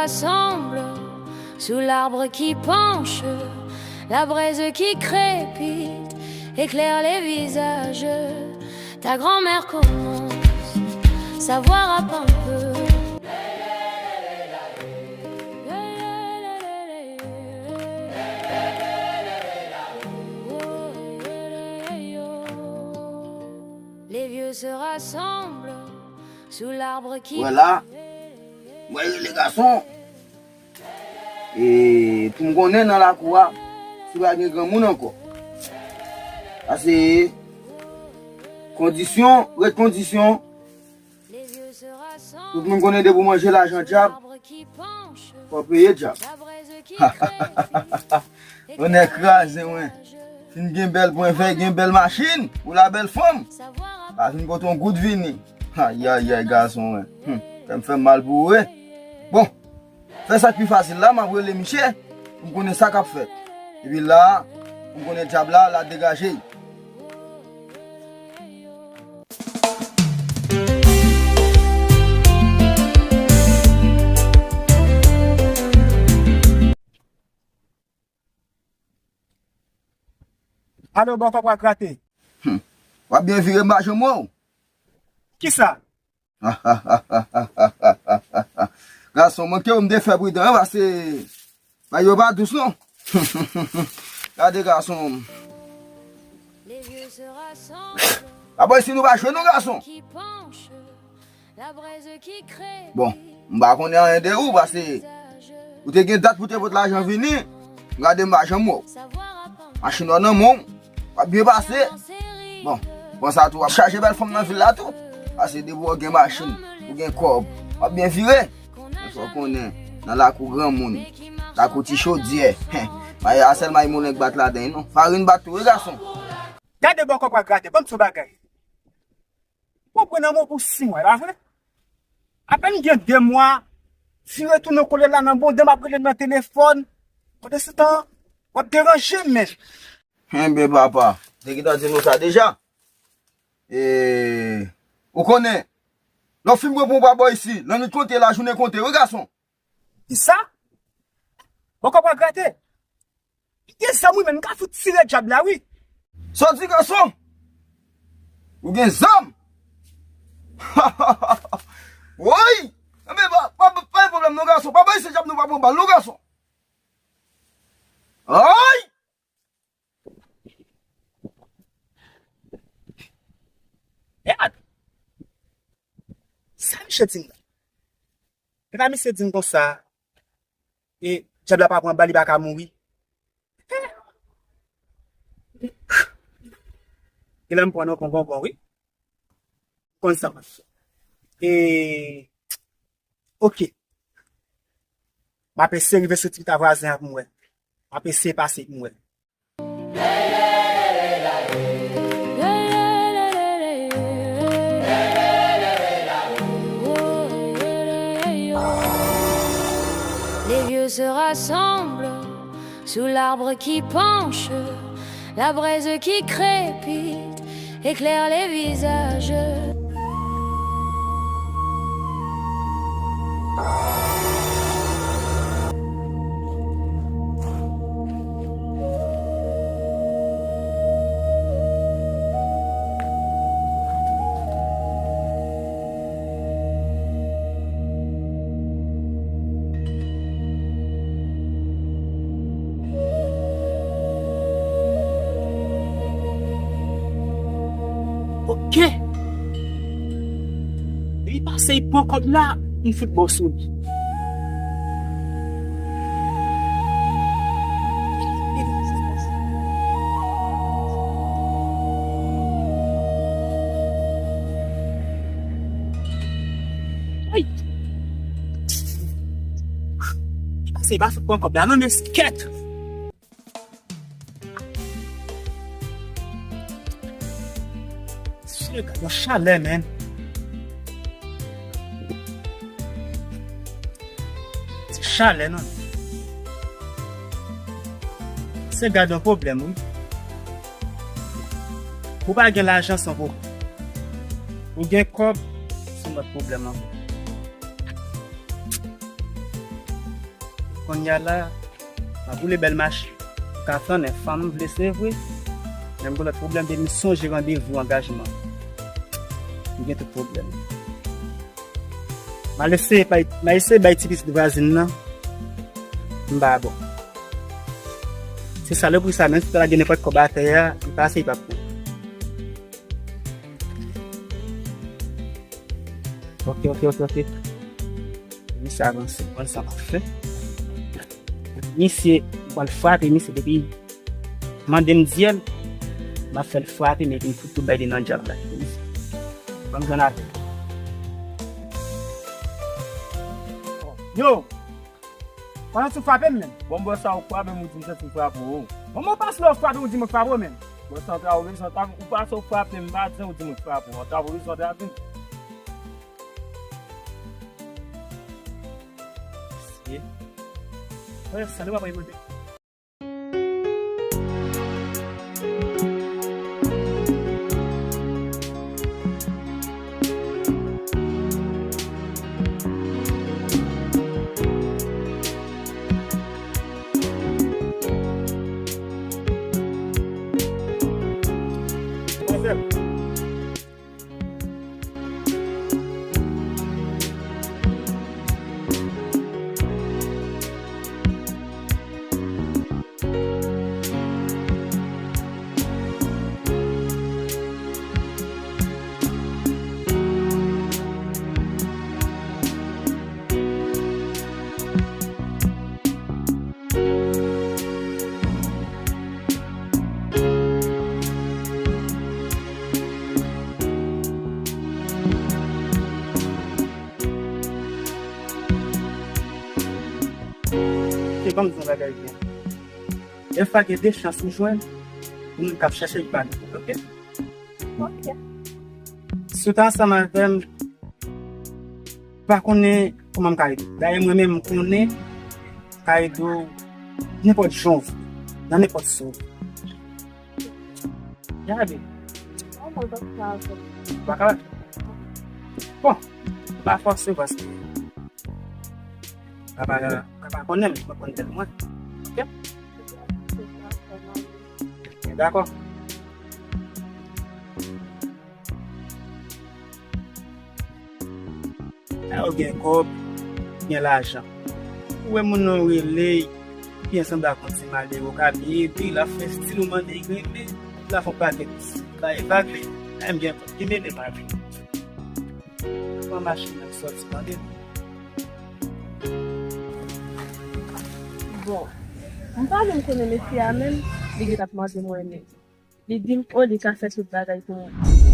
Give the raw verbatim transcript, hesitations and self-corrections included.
Ensemble, sous l'arbre qui penche, la braise qui crépite éclaire les visages. Ta grand-mère commence sa voix rap un peu. Les vieux se rassemblent sous l'arbre qui... Wè la, mwen rele gason. E pou m konnen nan lakou a, si pa gen granmoun ankò. Pase kondisyon ret kondisyon. Tout moun konnen depi w manje lajan dyab, fò w peye dyab. Onè kraze, mwen. Fin gen bèl pwen fè, gen bèl machin, ou la bèl fanm. Pa vin kote yon goud vini. Ayayay, gason, mwen. Hmm. Fè m fè m mal pou ou, wi. Bon. Fè sa k pi fasil la, m ap rele misye pou m konnen sa k ap fèt. Epi la, pou m konnen dyab la, l a degaje. Alo, bòkò pral grate. Hmm. W ap byen vire, m pa janm wè w. Kisa? Gason, manke w, m te fè pridan, wi, pase bagay yo pa dous, non. Gade, gason. Abò, isi nou pa jwe, non, gason. Bon, m pa konnen anyen de ou, pase ou te gen dat pou te pot lajan vini, m gade m pa janm wè w. Machin w nan men w, w ap byen pase. Bon, konsa tou, w ap chaje bèl fanm nan vil la tou. Pase depi w gen machin, ou gen kòb, w ap byen vire. Men fò w konnen, nan lakou granmoun, lakou ti chodyè, mayi a sèl mayi moulen k bat ladan l, non. Farin bat tou, wi, gason. Gade bòkò pral grate, ban m di w yon bagay. Ou pran nan men w pou sis mwa, e pa vre? Apèn gen de mwa, vire tounen kole la nan bonde, m ap rele nan telefòn. Pandansetan, w ap deranje m, men. Enben, papa, te gentan di nou sa deja. E, ou konnen, lè w fin pran pou yon pa bò isi, lannwit konte, lajounen konte, wi, gason. Kisa? Bòkò pral grate. Li gen zam wi, men m ka fout tire dyab la wi. Sa w di, gason? Ou gen zam? Woy! Enben, pa, pa, pa gen pwoblèm non, gason. Pa bay se dyab nou pa pran bal non, gason. Ay! Mèd! Sa misye di m la? Epa misye di m konsa, e dyab la pa pran bal, li pa ka mouri. Genlè m pran nan konkonbon wi. Konn sa m ap fè. E, oke. M ap eseye rive soti pita vwazen an pou m wè. M ap eseye pase pou m wè. Les vieux se rassemblent sous l'arbre qui penche, la braise qui crépite éclaire les visages. Oke. Li pase, li pran kòb la, li fout bò sou li. Ay! Li pase, li pa fout pran kòb la, non, men kèt! Mesye, gad yon chalè, men. Se chalè, non. Se gad yon pwoblèm, wi. Ou pa gen lajan, se yon pwoblèm. Ou gen kòb, se yon lòt pwoblèm ankò. Kounye a la, m ap boule bèl machin. Ou ka flannen, fanm m vle, se vre. Men m gen lòt pwoblèm, depi m sonje randevou angajman, m gen tout pwoblèm. M al eseye bay, m al eseye bay ti pitit vwazin nan. M pa bon. Se salopri sa, menm si w ta lage nenpòt kòb atè a, li pase, li p ap pran. Ok, ok, ok, ok. Misye avanse, konn sa m ap fè. Misye, m pral frape misye depi mande m dyèl, m ap fè l frape, men epi m fout tout bay li nan dyab la. Ban m jwenn avè l. Yo! Pandan sou frape m menm. Bon, bò sa ou frape m, ou di m santi m frape w. Bon, mwen pas lè w frape m, ou di mwen frape w menm. Bò sa ou ta ou rezon, ta, ou pas ou frape m, m pa di ou di mwen frape w. Ta ou rezon, ta di. Mesye. Wè, sa nou pa pran mande. Se kòm se yon bagay byen. Dèfwa gen de chans ou jwenn moun k ap chèche li pa nou, ok? Ok. Si w ta ansanm avè m, pa konnen kòman m ka ede w. Dayè, mwen menm, m konnen m ka ede w nenpòt jan w vle, nan nenpòt sa w vle. Gade. Ou pa ka. Bon, pa fòse paske ou ka pa, ou ka pa konnen m, mwen konn tèt mwen. Ok? Dakò. Lè w gen kòb, gen lajan. Ou wè moun nan rele, li ansanm ak yon ti malere, ou ka byen ede l, ap fè stil ou mande l renmen, l ap fè yon pakèt bagay, bagay. Lè m gen kòb, ki mele m avè l. Pran machin nan sòti, tande? Bon, m pa menm konnen mesye a menm, li gentan ap mande mwen renmen. Li di m, o, li ka fè tout bagay pou mwen.